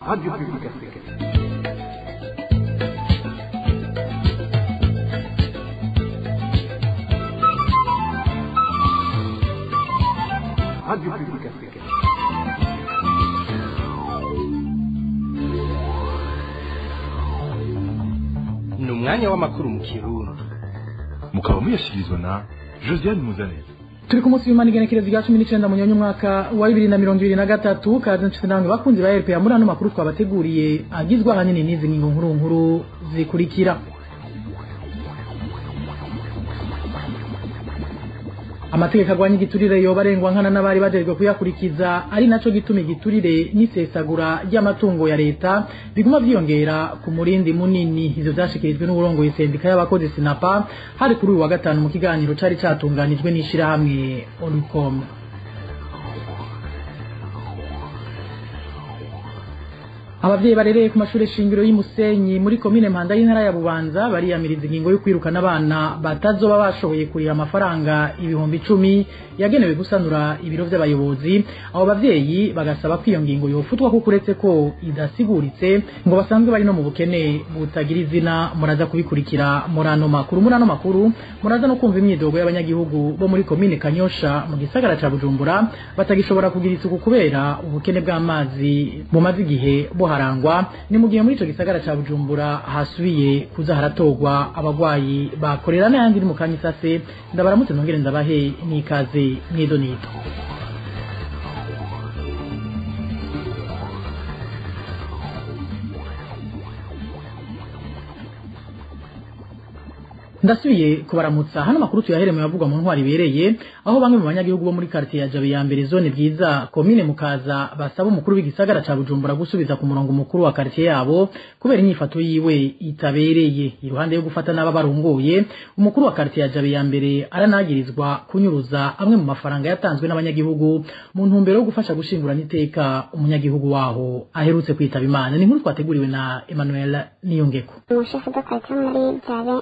Radio Publique Africaine. Radio Publique Africaine. Ni umwanya w'amakuru mu Kirundi, mukaba muyashyikirizwa na Josiane Muzaneza. Turi ku munsi w'Imana, igenekerezo rya 19 Munyonyo, umwaka wa 2023. Kaze nshuti namwe bakunzi ba RPA muri ano makuru twabateguriye, agizwe ahanini n'izi ngingo nkuru nkuru zikurikira: Amategeko agwanya igiturire yoba arengwa nkana n'abari bajejwe kuyakurikiza, ari naco gituma igiturire n'isesagura ry'amatungo ya leta biguma vyiyongera ku murindi munini. Ivyo vyashikirijwe n'uwurongoye sendika y'abakozi Sinapa, hari kuri uyu wa gatanu mu kiganiro cari catunganijwe n'ishirahamwe Olicom. Abavyeyi barereye ku mashure shingiro y'Imusenyi muri komine Mpanda y'intara ya Bubanza bariyamiriza ingingo yo kwirukana abana batazoba bashoboye kuriha amafaranga 10,000 yagenewe gusanura ibiro vy'abayobozi. Abo bavyeyi bagasaba ko iyo ngingo yofutwa, kuko uretse ko idasiguritse, ngo basanzwe bari no mu bukene butagira izina. Muraza kubikurikira muri ano makuru. Muri ano makuru muraza no kumva imyidogo y'abanyagihugu bo muri komine Kanyosha mu gisagara ca Bujumbura, batagishobora kugira isuku kubera ubukene bw'amazi bumaze igihe buharangwa. Ni mu gihe muri ico gisagara ca Bujumbura hasubiye kuza haratorwa abagwayi bakorera. N'ayandi ni mu kanya isase. Ndabaramutse, nongere ndabahe n'ikaze mwido nito. Ndasubiye kubaramutsa. Hano makuru tuyahere mu yavugwa mu ntwari ibereye, aho bamwe mu banyagihugu bo muri quartier ya Jabe ya mbere, zone Bwiza, komine Mukaza, basaba umukuru w'igisagara ca Bujumbura gusubiza ku murongo mukuru wa quartier yabo kubera inyifato yiwe itabereye. Iruhande yo gufata n'aba barongoye, umukuru wa quartier ya Jabe ya mbere aranagirizwa kunyuruza amwe mu mafaranga yatanzwe n'abanyagihugu mu ntumbero yo gufasha gushingurana iteka umunyagihugu waho aherutse kwitaba Imana. Ni inkuru twateguriwe na Emmanuel Niyongeko. Umushefu de quartier muri Jabe,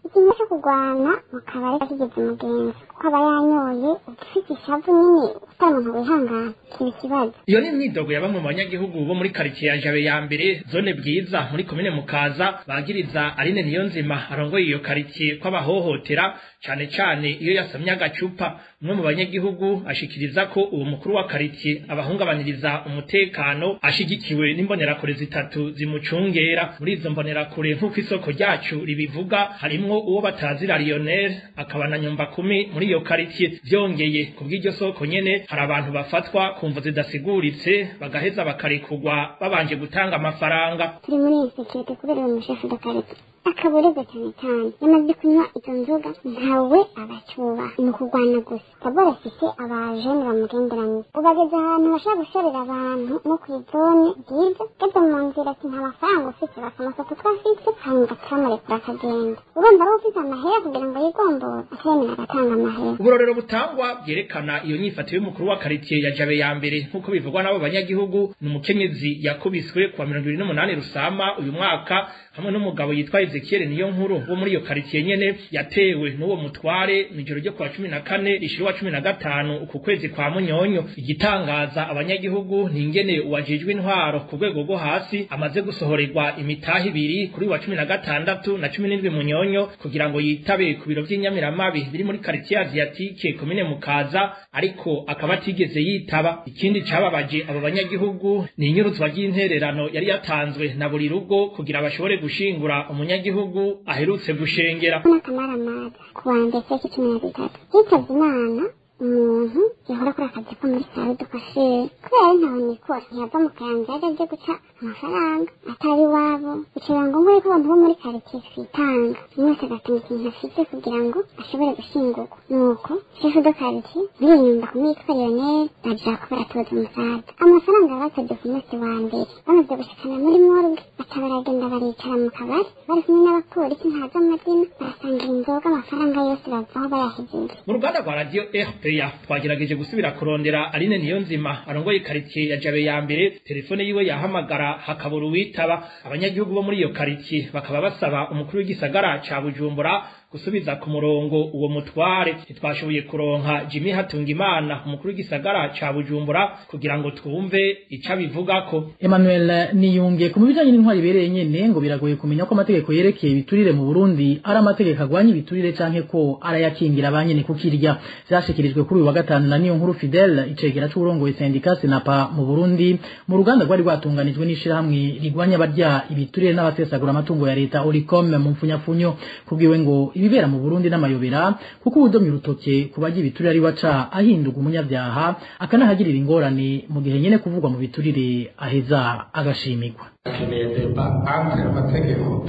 ikintu cyo kurwana mu kabari kigeze umugenzi, kuko aba yanyoye, ufite ishavu nyine, utari umuntu wihangana, kiba ikibazo. Iyo ni imyidogo ya bamwe mu banyagihugu bo muri karitsiye ya Jabe ya mbere, zone Bwiza, muri komine Mukaza, bagiriza Aline Niyonzima arongoye iyo karitsiye ko abahohotera, cane cane iyo yasamye agacupa. Umwe mu banyagihugu ashikiriza ko uwo mukuru wa karitsiye abahungabaniriza umutekano, ashigikiwe n'imbonerakure zitatu zimucungera. Muri izo mbonerakure, nk'uko isoko ryacu ribivuga, harimwo uwo batazira Lionel, akaba na nyumba kumi muri iyo karitsiye. Vyongeye, kubw'iryo soko nyene, hari abantu bafatwa ku mvo zidasiguritse, bagaheza bakarekurwa babanje gutanga amafaranga. Turi muri insécurité kubera uwo mushefu de quartier akaborerwa cyane cyane. Yamaze kunywa izo nzoga, ntawe abacyubaha, ni ukurwana gusa. D'abord afise abajene bamugenderanye, ubageze ahantu bashobora gushorera abantu no ku izone Bwiza, geze mu nzira ati: "Nta mafaranga ufite?" Bakamufata utwo afite, hanyuma bakamurekura akagenda. Urumva ari ufite amahera kugira ngo yigombore, akemera agatanga amahera. Uburorero butangwa bwerekana iyo nyifato y'umukuru wa karitsiye ya Jabe ya mbere, nk'uko bivugwa n'abo banyagihugu, ni umukenyezi yakubiswe kuwa 28 Rusama uyu mwaka, hamwe n'umugabo yitwa Ezekiel Niyo nkuru wo muri iyo karitsiye nyene, yatewe n'uwo mutware mw'ijoro ryo kuwa 14 rishira uwa 15 uku kwezi kwa Munyonyo. Igitangaza abanyagihugu ni ingene uwajejwe intwaro ku rwego rwo hasi amaze gusohorerwa imitahe ibiri, kuri wa 16 na 17 Munyonyo, kugira ngo yitabe ku biro vy'inyamiramabi biri muri karitsiye Asiatique, komine Mukaza, ariko akaba atigeze yitaba. Ikindi cababaje abo banyagihugu ni inyuruzwa ry'intererano yari yatanzwe na buri rugo kugira bashobore gushingura umunyagihugu aherutse gushengera. N'akamaramaza, ku wa mbere tariki 13 hitavye Imana umuntu yahora akora akazi ko muri salle de coiffure. Kubera ari ntaho nikora, ntiyava mu Kayanza, yaje aje guca amafaranga atari iwabo. Bikaba ngombwa yuko abantu bo muri quartier twitanga, umwe wese agatanga ikintu afite kugira ngo ashobore gushingurwa. Nuko chef de quartier biyumva kumwitwa Lionel baja ko baratoza umusaza amafaranga. Batojwe ku munsi wa mbere, bamaze gushikana muri morgue, baca baragenda baricara mu kabari bari kumwe n'abapolisi ntazi amazina, barasangira inzoga, amafaranga yose bavaho bayahejeje. Mu ruganda rwa Radio RPA twagerageje gusubira kurondera Aline Niyonzima arongoye karitsiye ya Jabe ya mbere. Telefone yiwe yahamagara hakabura uwitaba. Abanyagihugu bo muri iyo karitsiye bakaba basaba umukuru w'igisagara ca Bujumbura gusubiza ku murongo uwo mutware. Ntitwashoboye kuronka Jimmy Hatungimana, umukuru w'igisagara ca Bujumbura, kugira ngo twumve ico abivugako. Emmanuel Niyunge ku bijanye n'intwari ibereye nyene, ngo biragoye kumenya ko amategeko yerekeye ibiturire mu Burundi ari amategeko agwanya ibiturire canke ko arayakingira banyene kukirya. Vyashikirijwe kuri uyu wa gatanu na Niyo Nkuru Fidel, icegera c'uburongoye syndicat Sinapa mu Burundi, mu ruganda rwari rwatunganijwe n'ishirahamwe rigwanya abarya ibiturire n'abasesagura amatungo ya leta, Oricom mu mfunyafunyo. Kubwiwe ngo ibibera mu Burundi n'amayobera, kuko uwudomye urutoke ku barya ibiturire ari waca ahinduka umunyabyaha, akanahagirira ingorane, mu gihe nyene kuvugwa mu biturire aheza agashimirwa. Akeneye débat entre amategeko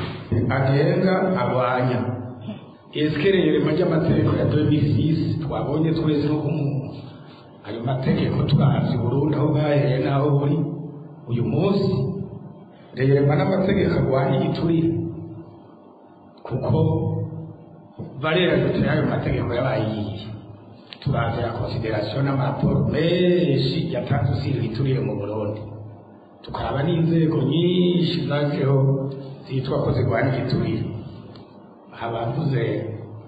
agenga agwanya eske ry'amategeko ya 2006 twabonye twese nko ayo mategeko turavye Burundi aho bwahereye n'aho buri uyu munsi, réellement n'amategeko agwanya igiturire, kuko valeur ayo mategeko yabaye iyihe? Turavye la considération n'amaraporo menshi yatanze usira ibiturire mu Burundi, tukaraba n'inzego nyinshi zajeho zitwa ko zirwanya igiturire, abavuze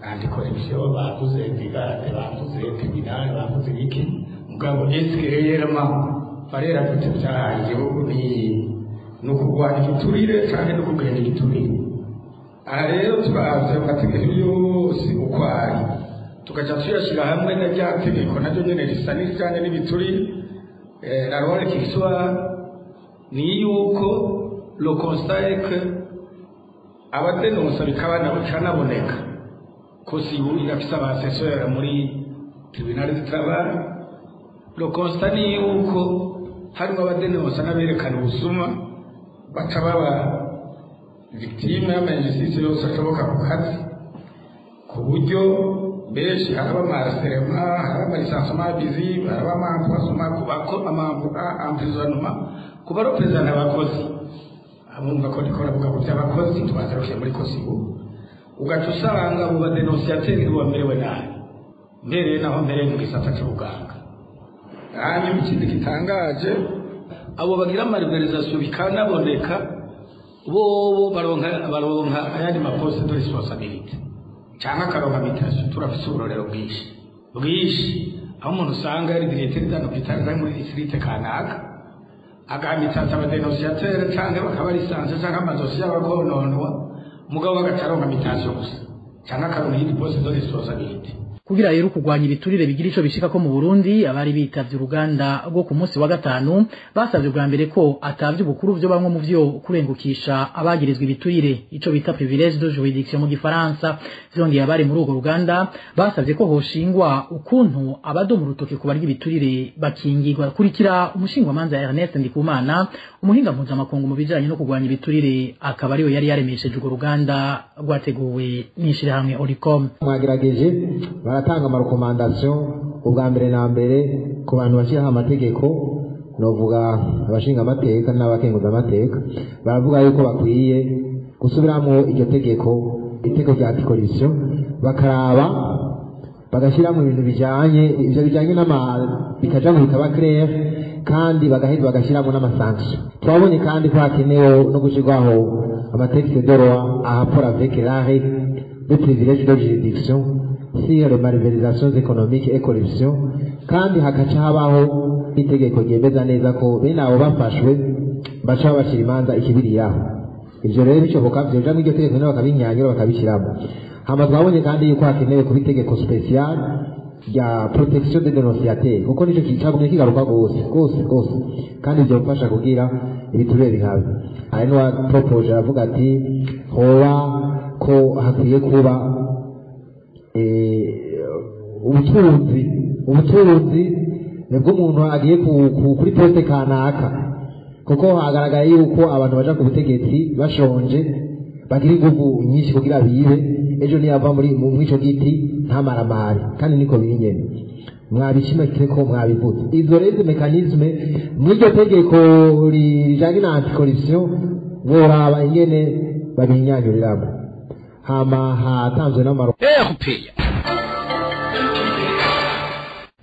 anticorruption, bavuze brigade, bavuze tribunal, bavuze ibiki, mugabo est-ce que réellement valeur ajoutée vyahaye igihugu ni ukurwanya igiturire canke no kugenda igiturire? Aha rero turavye amategeko yose uko ari, tugaca tuyashyira hamwe na rya tegeko naryo nyene risa n'irijanye n'ibiturire, la loi réquisitoire, ni yuko le constat est que abadenonsa bikaba bikanaboneka ko sibu irafise aba assesseurs muri tribunal du travail. Le constat ni yuko harimo abadenonsa n'aberekana ubusuma baca baba victime y'ama injustices yose ashoboka ku kazi, ku buryo benshi haraba ama harcèlements, haraba ama licenciements abusifs, haraba ama empoisonnements, ama emprisonnements ku bareprésentants abakozi. Abumva ko ndiko ndavuga ku by'abakozi, tubazarukiye muri COSYBU, ugaca usanga mu ba dénonciateurs bamerewe nabi, mbereye naho mbereye mu gisata c'ubuganga. Hanyuma ikindi gitangaje, abo bagira ama malversations bikanaboneka, bobo baronka ayandi ma postes de responsabilité cyangwa akaronka mutation. Turafise uburorero bwinshi bwinshi aho umuntu usanga yari directeur d'un hôpital ari muri district kanaka, agaha aba dénonciateurs canke bakaba licenciés canke amadosiye y'abakononwa, mugabo bagaca aronka mutation gusa canke akaronka iyindi poste de responsabilité. Kugira rero kurwanya ibiturire bigira ico bishika ko mu Burundi, abari bitavye uruganda rwo ku munsi wa gatanu basavye bwa mbere ko atavye ubukuru byo bamwe mu vyo kurengukisha abagirizwa ibiturire, ico bita privilège de juridiction mu gifaransa. Vyongeye, abari muri urwo ruganda basavye ko hoshingwa ukuntu abadoma urutoke ku barya ibiturire bakingirwa. Kurikira umushingwamanza Ernest Ndikumana, umuhinga mpuzamakungu mu bijanye no kurwanya ibiturire, akaba ariwe yari yaremesheje urwo ruganda rwateguwe n'ishirahamwe Oricom. Mwagerageje baratanga ama recommandations, ubwa mbere na mbere ku bantu bashyiraho amategeko, novuga abashinga amateka n'abakenguza amateka, baravuga yuko bakwiye gusubiramo iryo tegeko, itegeko rya anticorruption, bakaraba bagashyiramo ibintu bijyanye ibyo bijyanye n'ama bikaja ngo bikaba clair, kandi bagaheza bagashyiramo n'ama sanctions. Twabonye kandi ko hakenewe no gushyirwaho ama textes de loi en rapport avec l'arrêt de privilège de juridiction sur les malversations économiques et corruption, kandi hagaca habaho itegeko ryemeza neza ko bene abo bafashwe baca babacira imanza ikibiriraho. Ivyo rero bishoboka vyoja mw'iryo tegeko nabo bakabinyanyura bakabishyiramo. Hama twabonye kandi yuko hakenewe kuba itegeko spécial rya protection des dénonciateurs, kuko nico cagumye kigaruka gose gose gose, kandi ivyo bifasha kugira ibiturire bihabe. Hari n'uwapropoje aravuga ati hoba ko hakwiye kuba ubutunzi nibwo umuntu agiye kuri poste kanaka, kuko hagaragaye yuko abantu baja ku butegetsi bashonje bagira inguvu nyinshi kugira bibe, ejo niyava muri mw'ico giti ntamaramare. Kandi niko biri nyene, mwabishimikire ko mwabivuze. Izo rero izo mécanismes mw'iryo tegeko rijanye na anticorruption boraba ingene babinyanyuriramo. Hama hatanzwe n'amaro RPA.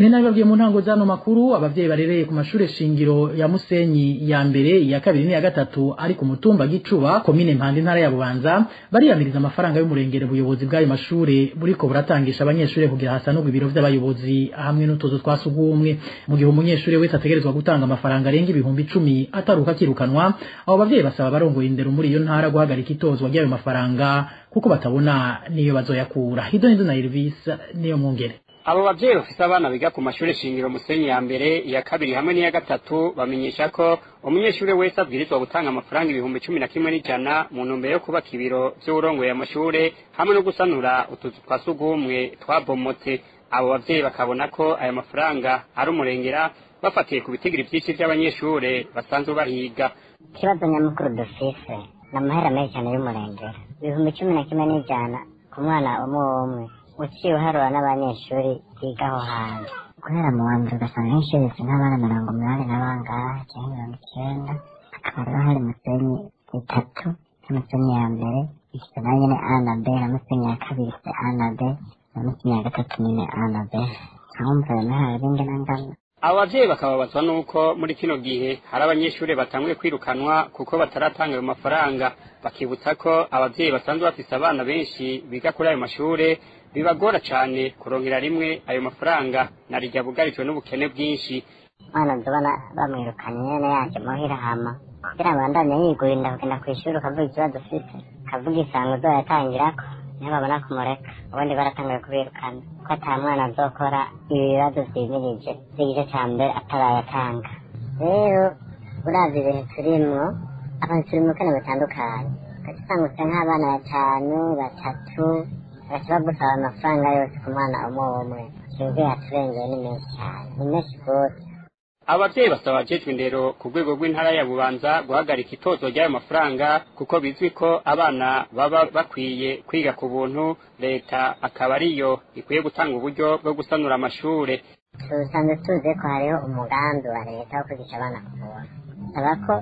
Nena babwiye mu ntango zano makuru, abavyeyi barereye ku mashure shingiro ya Musenyi ya mbere, ya kabiri n'iya gatatu ari ku mutumba Gicuba, komine Mpanda, intara ya Bubanza, bariyamiriza amafaranga y'umurengere ubuyobozi bw'ayo mashure buriko buratangisha abanyeshure kugira hasanurwe ibiro vy'abayobozi hamwe n'utuzu twa sugumwe. Mu gihe umunyeshure wese ategerezwa gutanga amafaranga arenga 10,000 ataruka akirukanwa, abo bavyeyi basaba abarongoye indero muri iyo ntara guhagarika itozwa ry'ayo mafaranga kuko batabona niyo bazoyakura. Hido na Elvis niyo mwongere. Abo bavyeyi bafise abana biga ku mashure shingiro Musenyi ya mbere, iya kabiri hamwe n'iya gatatu bamenyesha ko umunyeshure wese abwirizwa gutanga amafaranga 11,100 mu ntumbero yo kubaka ibiro vy'uwurongoye amashure hamwe no gusanura utuzu twa sugumwe twabomotse. Abo bavyeyi bakabona ko ayo mafaranga ari umurengera bafatiye ku bitigiri vyinshi vy'abanyeshure basanzwe bahiga. Ikibazo nyamukuru dufise ni amahera menshi cyane y'umurengera, 11,100 ku mwana umwe umwe, uciye uharura n'abanyeshuri biga aho hantu. Guhera mu wa mbere ugasanga nk'ishuri rifite nk'abana 80 na bangahe canke 90, hakaba rero hari Musenyi itatu, nka Musenyi ya mbere ifite nayo nyene A na B, na Musenyi ya kabiri ifite A na B, na Musenyi ya gatatu nyene A na B. Urumva ayo mahera araba ingana. Abo bavyeyi bakababazwa nuko muri kino gihe hari abanyeshure batanguye kwirukanwa kuko bataratanga ayo mafaranga, bakibutsa ko abavyeyi basanzwe bafise abana benshi biga kuri ayo mashure bibagora cane kuronkera rimwe ayo mafaranga na rirya bugarijwe n'ubukene bwinshi. Umwana ndabona bamwirukanye nyene yaje muhira, hama kugira abandanye yigurinda kugenda kw'ishuri, ukavuga ikibazo ufise, ukavuga isango uzoyatangirako, niho babona kumureka. Ubundi baratanguye kubirukana ko ata mwana azokora ibibazo vyimirije vy'igice ca mbere atarayatanga. Rero uravye ibintu turimwo, abantu turi mu bukene butandukanye, ugaca usanga ufise nk'abana batanu, batatu, bagaca bagusaba amafaranga yose ku mwana umwe umwe. Twebwe yaturengeye, ni menshi cane, ni menshi gose. Abavyeyi basaba abajejwe indero ku rwego rw'intara ya Bubanza guhagarika itozwa ry'ayo mafaranga kuko bizwi ko abana baba bakwiye kwiga ku buntu, leta akaba ariyo ikwiye gutanga uburyo bwo gusanura amashure. Tusanzwe tuzi ko hariho umugambi wa leta wo kwigisha abana ku buntu. Saba ko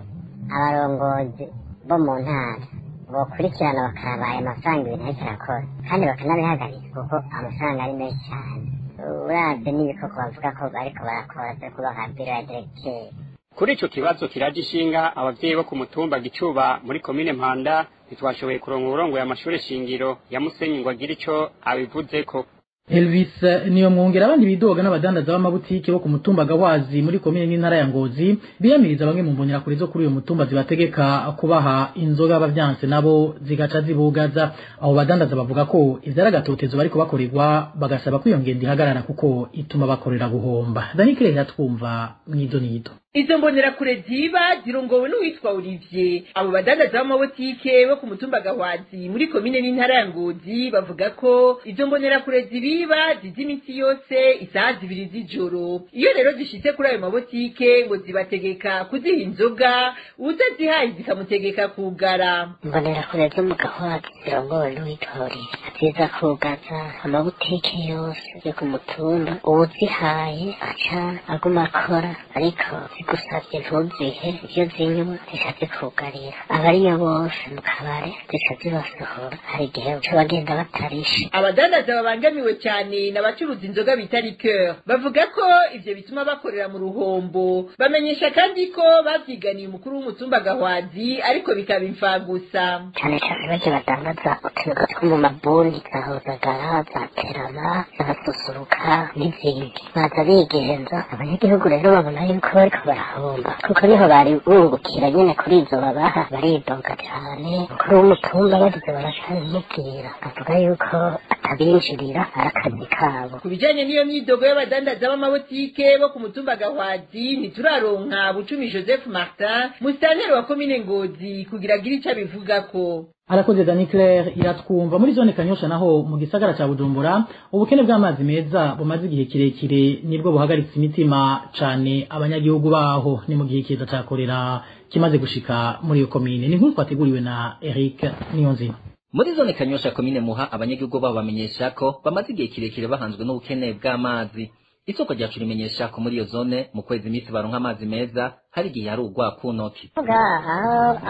abarongozi bo mu ntara bokurikirana bakaraba ayo mafaranga ibintu ariko arakora, kandi bakanabihagarika kuko amafaranga ari menshi cane. Uravye n'ibikoko bavuga ko bariko barakora vyo kubaka biro ya diregiteri. Kuri ico kibazo kiraje ishinga abavyeyi bo ku mutumba Gicuba muri komine Mpanda, ntitwashoboye kuronka uwurongoye amashure shingiro ya Musenyi ngo agire ico abivuzeko. Elvis niyo mwongera. Abandi bidoga n'abadandaza b'amabutike bo ku mutumba Gawazi muri komine n'intara ya Ngozi biyamiriza bamwe mu mbonerakure zo kuri uyu mutumba zibategeka kubaha inzoga bavyanse nabo zigaca zibugaza. Abo badandaza bavuga ko ivyaragatotezo bariko bakorerwa, bagasaba ko iyo ngendo ihagarara kuko ituma bakorera guhomba. Dani Claire twumva mw'ido nido. Izo mbonerakure ziba zirongowe n'uwitwa Olivier. Abo badandaza b'amabotike bo ku mutumba Gahwazi muri komine n'intara ya Ngozi bavuga ko izo mbonerakure zibiba ziza iminsi yose isaha 2 z'ijoro. Iyo rero zishitse kuri ayo mabotike ngo zibategeka kuziha inzoga, uwutazihaye zikamutegeka kugara. Imbonerakure zo mu Gahwazi zirongowe n'uwitwa Olivier ziza kugaza amabutike yose yo ku mutumba, uwuzihaye aca aguma akora, ariko zigusavye ntuzihe ivyo zinywa zica zikugarira. Abariyo bose mu kabare zica zibasohora, hari igihe uca bagenda batarishe. Abadandaza babangamiwe cyane n'abacuruza inzoga bita liqueur bavuga ko ivyo bituma bakorera mu ruhombo. Bamenyesha kandi ko bavyiganiye umukuru w'umutumba Gahwazi ariko bikaba imfagusa. Cane cane barya badandaza utuyoga two mu mabuni, za hozagara, za terama, za susuruka n'izindi, baza bigenza. Abanyagihugu rero babona yuko bariko barahomba kuko niho bari bungukira nyene kuri izo babaha, baridoga cane. Umukuru w'umutumba bagize baracabimubwira, avuga yuko atabinjirira, ari akazi kabo. Ku bijanye n'iyo myidogo y'abadandaza b'amabotike bo ku mutumba Gahwazi, ntituraronka Bucumi Joseph Martin, musitanteri wa komine Ngozi, kugira agire ico abivugako. Arakoze Dani Claire iratwumva. Muri zone Kanyosha naho mu gisagara ca Bujumbura, ubukene bw'amazi meza bumaze igihe kirekire nibwo buhagaritse imitima cane abanyagihugu baho. Ni mu gihe kiza ca korera kimaze gushika muri iyo komine. Ni nkuru twateguriwe na Eric Niyonzima. Muri zone Kanyosha komine Muha, abanyagihugu babo bamenyesha ko bamaze igihe kirekire bahanzwe n'ubukene bw'amazi. Isoko ryacu rimenyesha ko muri iyo zone mu kwezi imisi baronka amazi meza, hari igihe hari ugwa kunoki.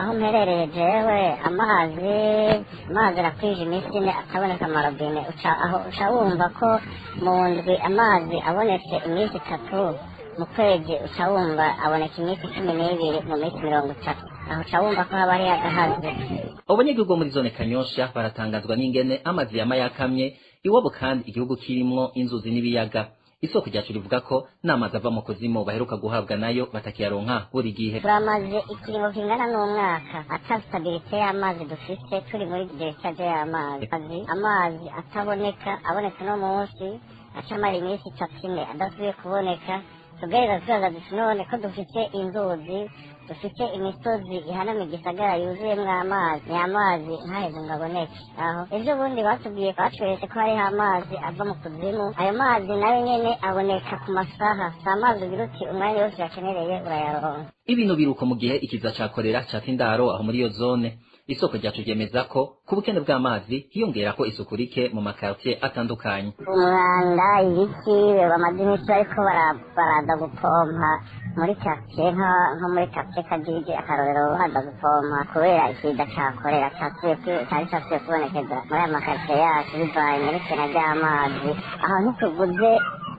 Aho mperereye jewe amazi arakwije iminsi ine ataboneka amarobine, uca wumva ko mu ndwi amazi abonetse iminsi 3, mu kwezi uca wumva aboneka iminsi 12 mu minsi 30, aho uca wumva ko haba hari agahaze. Abanyagihugu muri zone Kanyosha baratangazwa n'ingene amazi yama yakamye iwabo kandi igihugu kirimwo inzuzi n'ibiyaga. Isoko ryacu rivuga ko n'amazi ava mu kuzimu baheruka guhabwa nayo batakiyaronka buri gihe. Turamaze ikiringo kingana n'umwaka ata stabilite y'amazi dufise, turi muri discharge y'amazi, amazi ataboneka, aboneka no munsi acamara iminsi 3 adasubiye kuboneka. Tugereza tuzaza duti none ko dufise inzuzi, dufite imisozi ihanamye igisagara yuzuyemwo amazi, ni amazi ntaheze ngo aboneke. Aho ejo bundi batubwiye, batweretse ko hariho amazi ava mu kuzimu, ayo mazi nayo nyene aboneka ku masaha, si amazi ugira uti umwanya wose uyakenereye urayaronka. Ibintu biruko mu gihe ikiza ca korera cata indaro aho muri iyo zone. Isoko ryacu ryemeza ko ku bukene bw'amazi hiyongera ko isuku rike mu makartier atandukanye. Umwanda, ibiki, bamaze iminsi bariko baraza gupompa muri quartier, nko muri quartier Kajiji akarorero, baza gupompa kubera ikiza ca korera cari casubiye kubonekeza muri aya makartier yacu bivanye n'ikena ry'amazi. Aho ntituguze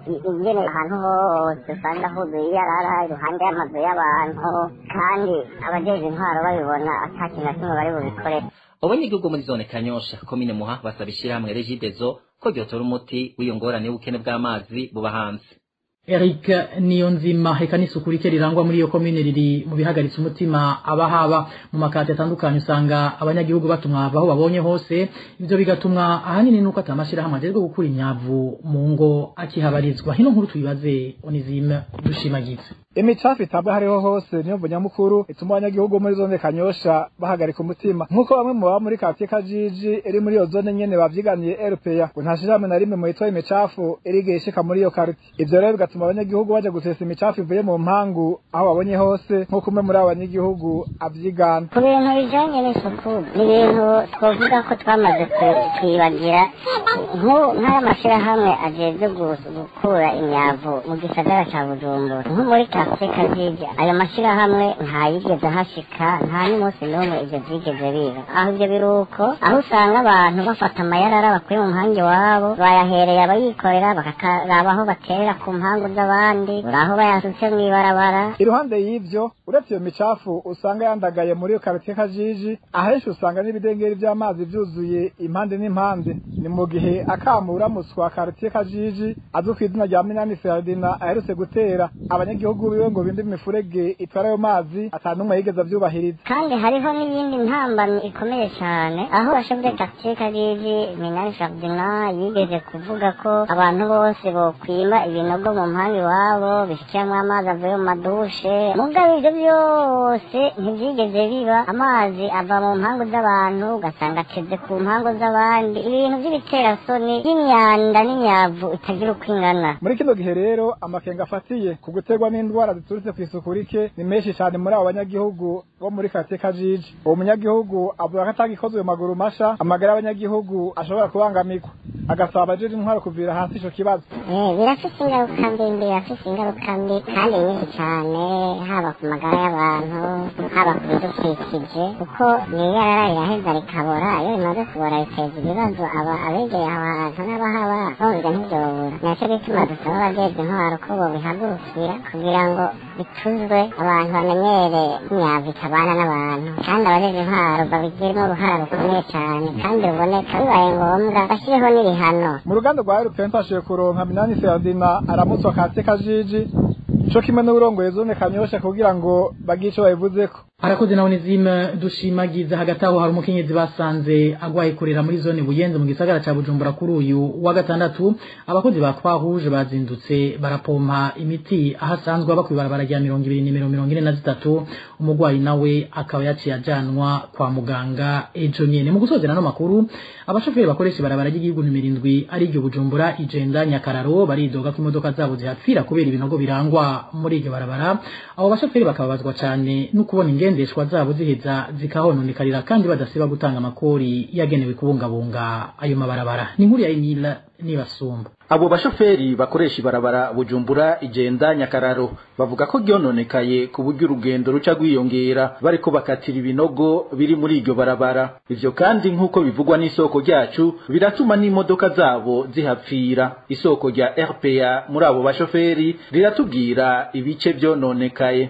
ingene ahantu hose usanga huzuye iyarara iruhande y'amazu y'abantu, kandi abajejwe intwaro babibona ata kintu na kimwe bari bubikore. Abanyagihugu muri zone Kanyosha komine Muha basaba ishirahamwe Regideso ko ryotora umuti w'iyo ngorane y'ubukene bw'amazi buba hanze. Eric Niyonzima, reka n'isuku rike rirangwa muri iyo komine riri mu bihagaritse umutima abahaba. Mu makati atandukanye usanga abanyagihugu batumwa aho babonye hose, ivyo bigatumwa ahanini nuko atamashirahamwe ajejwe gukura imyavu mu ngo akihabarizwa. Hino nkuru tuyibaze Onizime Dushimagize. Imicafu itabwa hariho hose niyo mvo nyamukuru ituma abanyagihugu muri zone Kanyosha bahagarika umutima, nk'uko bamwe mu baba muri quartier Kajiji iri muri iyo zone nyene bavyiganiye RPA ngo nta shirahamwe na rimwe mu itwaye imicafu irigera ishika muri iyo quartier. Ivyo rero bigatuma abanyagihugu baja gusesa imicafu ivuye mu mpangu aho babonye hose, nk'uko umwe muri abo banyagihugu avyigana. Ku bintu bijanye n'isuku ni ibintu twovuga ko twamaze kwibagira, nk'aya mashirahamwe ajejwe gukura imyavu mu gisagara ca Bujumbura, nko muri quartier Kajiji ayo mashirahamwe ntayigeze ahashika, nta n'umunsi n'umwe ivyo vyigeze biba. Aho ivyo biruko aho usanga abantu bafata amayarara bakuye mu mpangu iwabo, bayahereye abayikorera bakakaraba aho baterera ku mpangu z'abandi, uraho bayasutse mw'ibarabara. Iruhande y'ivyo, uretse iyo micafu usanga yandagaye muri iyo quartier Kajiji, ahenshi usanga n'ibidengeri vy'amazi vyuzuye impande n'impande. Ni mu gihe akamo uramutswa quartier Kajiji azwi kw'izina rya Minani Ferdinand aherutse gutera abanyagihugu biwe ngo bimbe imifurege itwara ayo mazi, ata n'umwe yigeze avyubahiriza. Kandi hariho n'iyindi ntambamyi ikomeye cane, aho chef de quartier Kajiji Minani Ferdinand yigeze kuvuga ko abantu bose bokwima ibinogo mu mpangu iwabo bishikiramwo amazi avuye mu madushe. Mugabo ivyo byose ntivyigeze biba, amazi ava mu mpangu z'abantu ugasanga ateze ku mpangu z'abandi, ibintu vy'ibiterasoni by'imyanda n'imyavu itagira uko ingana. Muri kino gihe rero amakenga afatiye ku guterwa n'indwara ziturutse kw'isuku rike ni menshi cane muri abo banyagihugu bo muri quartier Kajiji. Uwo munyagihugu avuga ko atagikozwe mu maguru masha amagara y'abanyagihugu ashobora kubangamirwa, agasaba abajejwe intwaro kuvira hasi ico kibazo. Birafise ingaruka mbi, birafise ingaruka mbi kandi nyinshi cane, haba ku magara y'abantu, haba ku bidukikije, kuko n'iyarara riraheza rikabora, iyo rimaze kubora biteza ibibazo abegereye aho hantu n'abahaba, bumva ntivyobura. Naco gituma dusaba abajejwe intwaro ko bobihagurukira kugira ngo bituzwe, abantu bamenyere imyavu itabana n'abantu, kandi abajejwe intwaro babigiremo uruhara rukomeye cane kandi ruboneka, bibaye ngombwa bashireho n'ibihano. Mu ruganda rwa RPA twashoboye kuronka Minani Ferdinand aramutswa quartier Kajiji co kimwe n'uburongoye zone Kanyosha kugira ngo bagire ico babivuzeko. Arakoze na Onizime Dushimagiza. Hagati aho hari umukenyezi basanze agwaye kurera muri zone Buyenzi mu gisagara ca Bujumbura kuri uyu wa gatandatu. Abakozi ba Croix Rouge bazindutse barapompa imiti aho asanzwe aba kw'ibarabara rya 20 nimero 43, umugwayi nawe akaba yaciye ajanwa kwa muganga ejo nyene. Mu gusozera no makuru, abashoferi bakoresha ibarabara ry'igihugu nimero 7 ari ryo Bujumbura Ijenda Nyakararo baridoga ko imodoka zabo zihapfira kubera ibinogo birangwa muri iryo barabara. Abo bashoferi bakababazwa cane no kubona ingendeshwa zabo ziheza zikahononikarira kandi badasiba gutanga amakori yagenewe kubungabunga ayo mabarabara. Ni inkuru ya Emile Nibasumba. Abo bashoferi bakoresha ibarabara Bujumbura Igenda Nyakararo bavuga ko ryononekaye ku buryo urugendo ruca rwiyongera bariko bakatira ibinogo biri muri iryo barabara. Ivyo kandi nk'uko bivugwa n'isoko ryacu biratuma n'imodoka zabo zihapfira. Isoko rya RPA muri abo bashoferi riratubwira ibice vyononekaye.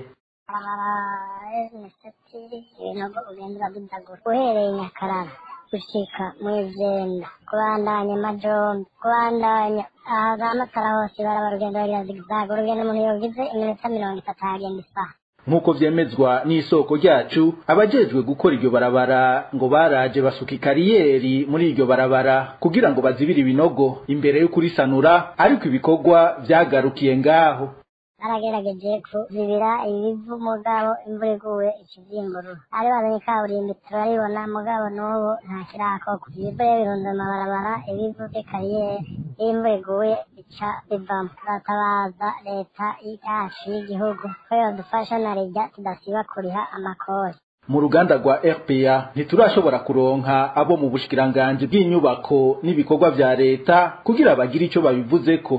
Ibinogo ugenda uradudagura uhereye Nyakararo gushika mw'Ijenda, kubandanya Majombe, kubandanya ahazamatara hose ibarabara urugendo rugira zigzag, urugendo umuntu yogize iminota 30 agenda isaha. Nk'uko vyemezwa n'isoko ryacu, abajejwe gukora iryo barabara ngo baraje basuka ikariyeri muri iryo barabara kugira ngo bazibire ibinogo imbere yo kurisanura, ariko ibikorwa vyagarukiye ngaho. Baragerageje kuzibira ibivu mugabo imvura iguye ikizimburura, ari bazanye kaburimbi turaribona mugabo n'ubu nta kirakorwa. Ibivu rero birunze mu mabarabara, ibivu vy'ikariyeri iyo imvura iguye ica bivamo. Turatabaza leta yacu y'igihugu ko yodufasha na rirya tudasiba kuriha amakori. Mu ruganda rwa RPA ntiturashobora kuronka abo mu bushikiranganji bw'inyubako n'ibikorwa vya leta kugira bagire ico babivuzeko.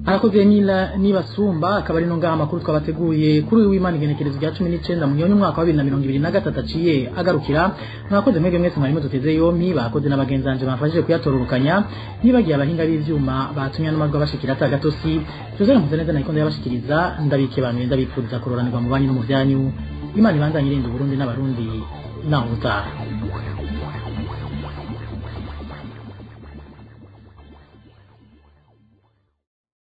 Arakoze Emile Nibasumba. Akaba ari no ngaha amakuru twabateguye kuri uyu w'Imana igenekerezo rya 19 munyonyo umwaka wa 2023 aciye agarukira. Mwakoze mwebwe mwese mwarimo duteze yompi, bakoze n'abagenzanje bamfashije kuyatororokanya, nibagiye abahinga b'ivyuma batumye n'amajwi abashikira atagatosi. Jose Muzaneza nayikondo yabashikiriza, ndabike abantu ndabipfuriza kuroranirwa mu banyu no mu vyanyu. Imana ibandanye irinda Burundi n'abarundi naho utaha.